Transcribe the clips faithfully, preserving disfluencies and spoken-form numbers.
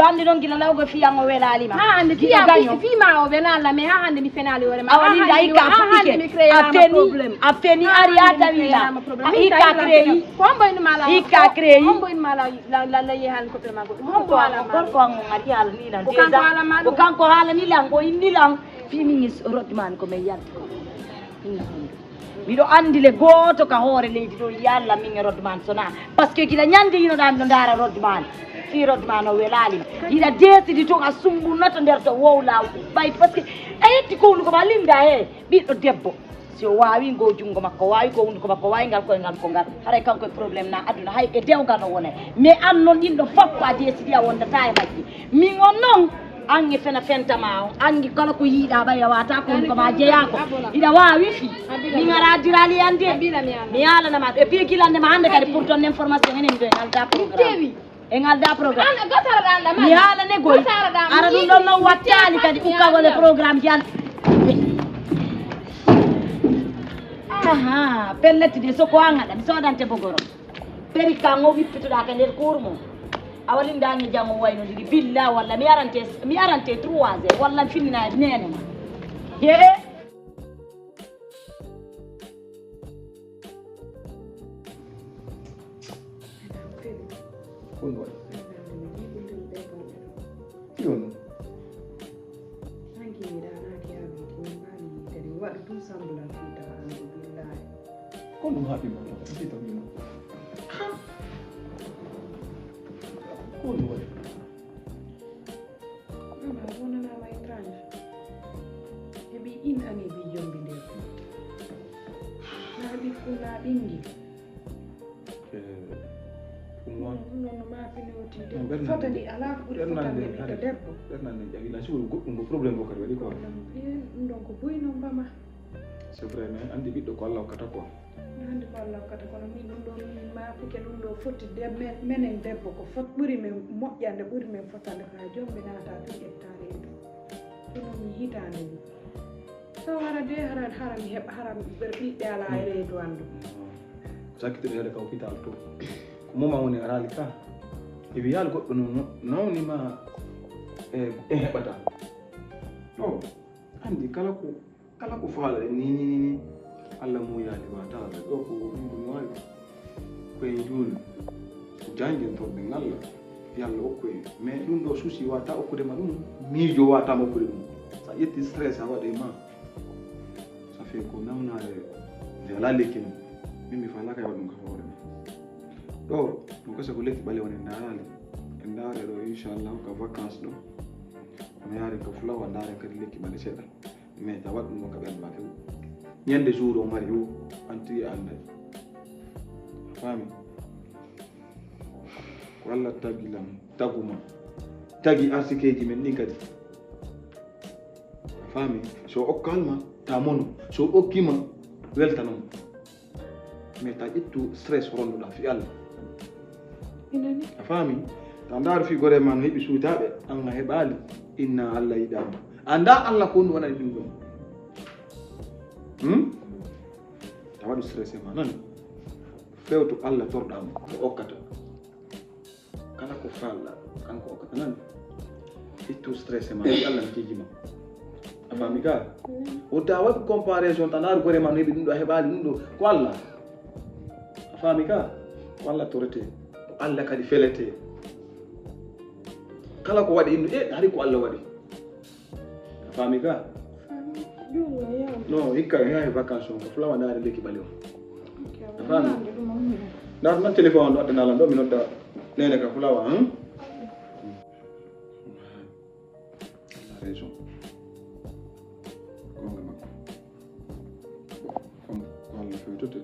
Andi noon gila lawgo fiyan o welaali ma. Ha hande fiyan fi ma o welaali ma, ha hande mi fenaali hoore ma. Awa linda hikka fuɗɗike. A feni, a feni ari a tawi la. Hikka créyi. Ko hombo inuma la. Hikka créyi. Hombo inuma la la la yehan ko be mago. Hombo ala ma. Gorko an on ari haala ni lan. Ko kanko haala ma. Ko kanko haala ni lan, ko inni lan. Fii min is rodman ko men yalti. Miɗo anndi le gooto ka hoore leydi ɗo, yalla min e Rodman Sona. Parce que gila ñande yinoɗaa miɗo ndaara Rodman. Fii Rodman o welaali. Hiɗa deesidi tun a sumbunnoto nder to wowlaa. Ɓay parce que a yetti ko hunduko ma linda he ɓiɗɗo debbo. Si o waawi ngoo junngo makko, o waawi ko hunduko makko, o waawi ngal koyngal ko ngal. Haray kanko e problème na aduna, hay e dewgal o wonay. Mais an non ɗin ɗo fof ko a deesidi a wondataa e majji. Min on non, an e fena fentama on, an kala ko yiiɗa ɓay a wata ko on ko ma jeyaa ko. Hiɗa waawi fi. Min ara dirali an de. Mi yaalanama. Et puis gila nde ma hande kadi pour ton information enen miɗo e ngalda programme. E ngalda programme. Mi yaalane goy. Ara ɗum ɗon non wattali kadi ukkagol e programme ji an. Aha, pellet de so ko an haɗa mi sodante bogoro. Perika ngo wippitoɗa ka nder cour mum. A walindaange janngo waynodiri billa walla mi arante mi arante trois heures walla mi finnina e nene ma. Yee. Ko ɗum waɗi? Yo non. Hanki mi ɗaanaaki haa mi ɗum mbaali kadi waɗu tout semblant fii tawa anndu billaahi. Ko ɗum haɓi ma tawa mi tawi ma. Ko ɗum waɗi? Mama wonanaama étrange. Heɓi in année bi jombi nder. Naa ɓikku naa ɓinngel. Ɗum noon. Ɗum noon no maafini o tiide. Fota ndi alaa ko ɓuri fotande ɓiɗɗo debbo. Ɓernande ƴawi na siwol goɗɗum ko problème o kadi waɗi quoi. Ɗum ɗon ko boy noon mbama. C'est vrai, mais anndi ɓiɗɗo ko Allah hokkata quoi. Anndi ko Allah hokkata kono min ɗum ɗo min maafike ɗum ɗo foti menen debbo ko fot ɓuri men moƴƴande ɓuri men fotande ko haa jombi naata tun ƴetta reedu. Kono mi hitaande ni taw hara de hara hara mi heɓa hara ɓiɓɓe ala e reedu anndu. Sakkitiɗo heɗe ka hôpital to ko moma woni araali ka e wiyaali goɗɗo no nawni ma e heɓata ɗo anndi kala ko kala ko faala e ni ni ni ni Allah muyaali ma taala ɗo ko ɗum ɗum wawi ko en juuli ko janjintorde ngalla yalla okku en mais ɗum ɗo souci wata okkude ma ɗum miijo wata ma okkude ɗum sa ƴetti stress a waɗe ma ça fait ko nawnare nde ala lekki mum min mi falaka e waɗ ɗum ka hoore ma ɗo ɗum kasa ko lekki ɓalewo ne ndarali en ndare ɗo inchallahu ka vacance ɗo kono yaren ka fulawa ndaren kadi lekki ɓale seeɗa mais ta waɗ ɗum ɗon ka ɓernde ma few ñande jour o mari o anti ande a faami ko allah tagi lan taguma tagi arsikeji men ɗin kadi a faami so okkalma ta mono so okkima weltanoma mais ta ƴettu stress ronduɗa fi allah a faami ta ndaaru fi gore ma no heɓi suutaaɓe an a heɓaali inna allah yiɗaama a nda allah ko ɗum wonani ɗum ɗon hmm? Ta waɗu stress e ma nani fewto allah torɗama ko okkata kala ko falɗa kanko okkata nani ittu stress e ma i allah mi tiji ma a faami ka o ta waɗu comparaison tan ar gore ma no heɓi ɗum ɗo a heɓali ɗum ɗo ko allah a faami ka ko allah torete ko allah kadi felete kala ko waɗi innu e hari ko allah waɗi a faami ka no hikka yahi vacance on ko fulawa ndaari lekki ɓalew a faami ndaar man téléphone on ɗo addanala ɗo mi nodda nene ka fulawa han raison gonga makko ko allah fewtote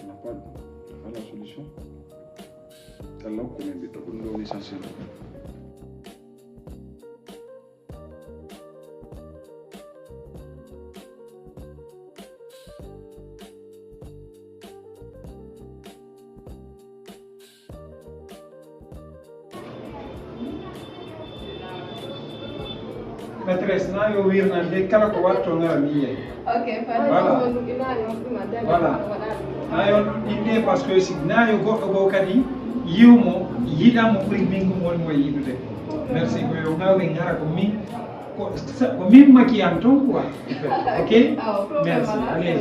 na paɗ ala solution allah hokku men ɓiɗɗo ko ɗum ɗo woni essentiel Maîtresse na yo wirnande kala ko watto ngara mi yiyay. Ok, voilà. Voilà. Na yo ɗum ɗiɗɗe parce que si na yo goɗɗo goo kadi yiwmo yiɗamo ɓuri min ɗum woni mo yiɗude. Merci, ko yo ngawe ngara ko min, ko sa- ko min maki am ton quoi. Ok. Merci, allez.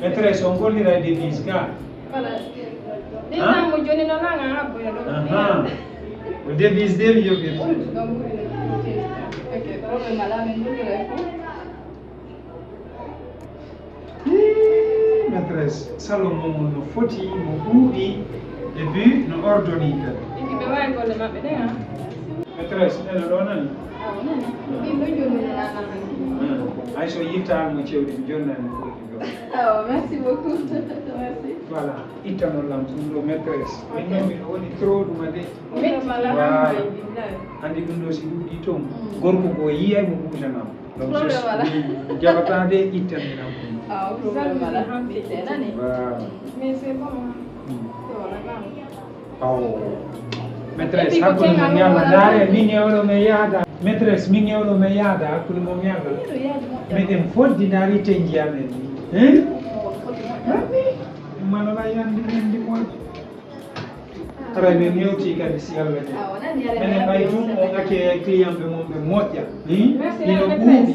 Maîtresse, on gollira e devise ka. Voilà. Déjà mo joni no nanga ha boya do. Aha. O devise de mi yobi. Ok, problème ala, min gollira e fof. Hii, maîtresse, salon mon no foti, mo ɓuuɓi, et puis no ordonné kadi. Ibi ɓe wawi golle maɓɓe ɗe ha. Maîtresse, nena ɗo nani? Awa nani. Ɗin ɗo jonniranaɗo. Hay so yittaama mo cewɗi, mi jonnani mo. Awa, merci beaucoup. Merci. Voilà, ittanol lam ɗum ɗo maîtresse. Min noon miɗo woni trop ɗuma de. Metti. Voilà. Andi ɗum ɗo si ɗuɗi toon, gorko ko yiyay mo ɓuujanam. Donc jaɓata de, ittandiram ɗum. Awa. Mais c'est bon. Awo. Maîtresse, hakkunde mon yalla, ndaare, min e oɗo men yaada. Maîtresse, min e oɗo men yaada, hakkunde mon yalla. Meɗen foddi, ndaari tenji amen ni. Hein? Manana yandi men ndi moƴƴi. Haray min hewti kadi si Allah jaɓi. Minen ɓay tun on accueillay client ɓe mon ɓe moƴƴa. Hino ɓuuɓi,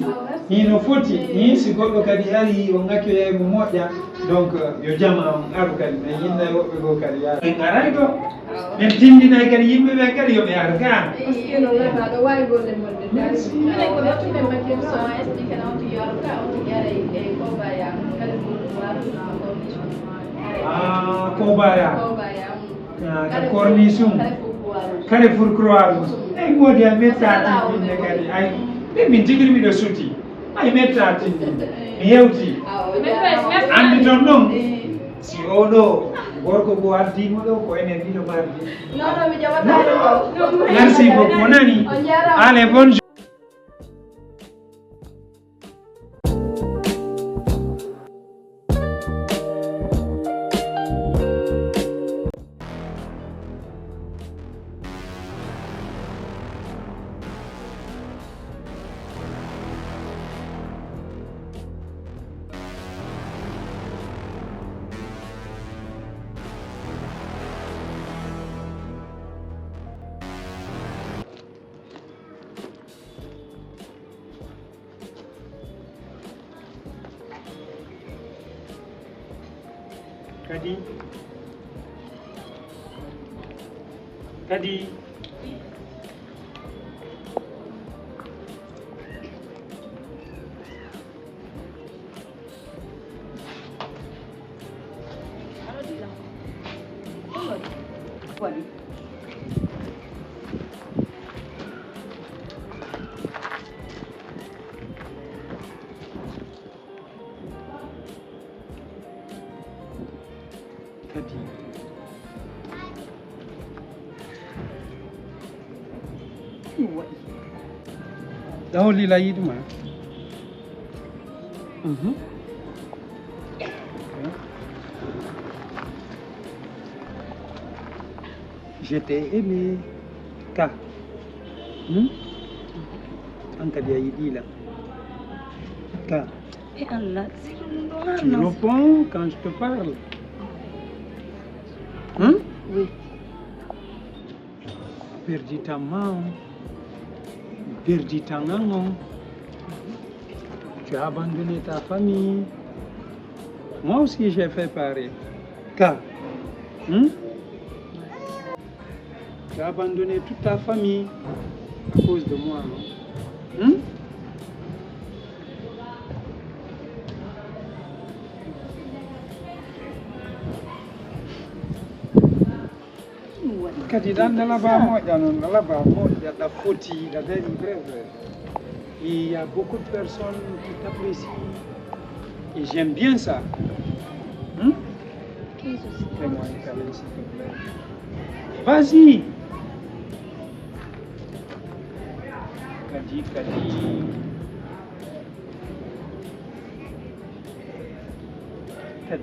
hino foti. Hi, si goɗɗo kadi ari, on accueillay mo moƴƴa. Donc, yo jama on aru kadi. Min yinna woɓɓe goo kadi yaha. Min aray ɗo. Min tindinay kadi yimɓe ɓen kadi yo ɓe ar ga. Merci. Ah, Kobaya. Ah, ka Corniche um. Carrefour Croix Rouge. Ey, moodi a metta tindinde kadi. Ay, min tigi miɗo suti. Ay, metta tindinde. Mi yewti. Andi ton non. Si oɗo gorko ko addi mo ɗo, ko enen ɗiɗo mardi. Non, non, mi jaɓata. Non, non. Merci beaucoup, nani? On jarama. Allez, bonne journée. Kadi, kadi. Kadi. Ɗum waɗi. Ɗaw lila yiɗuma. Mhm. Je t'ai aimé. Ka. Hmm? An kadi a yiɗi la. Ka. E Allah, sirru mum ɗo. Tu harno. Réponds quand je te parle. Hein? Oui. Perdi ta maman. Perdi ta maman. Tu as abandonné ta famille. Moi aussi, j'ai fait pareil. Ka. Hmm? Tu as abandonné toute ta famille à cause de moi, non? Hmm? Kadi ɗan ɗa laba moƴƴa non, ɗa laba moƴƴa, ɗa foti, ɗa dañi vrai, vrai. Il y a beaucoup de personnes qui t'apprécient. Et j'aime bien ça. Hmm? Fais-moi un câlin, s'il te plaît. Vas-y. Kadi, kadi. Kadi.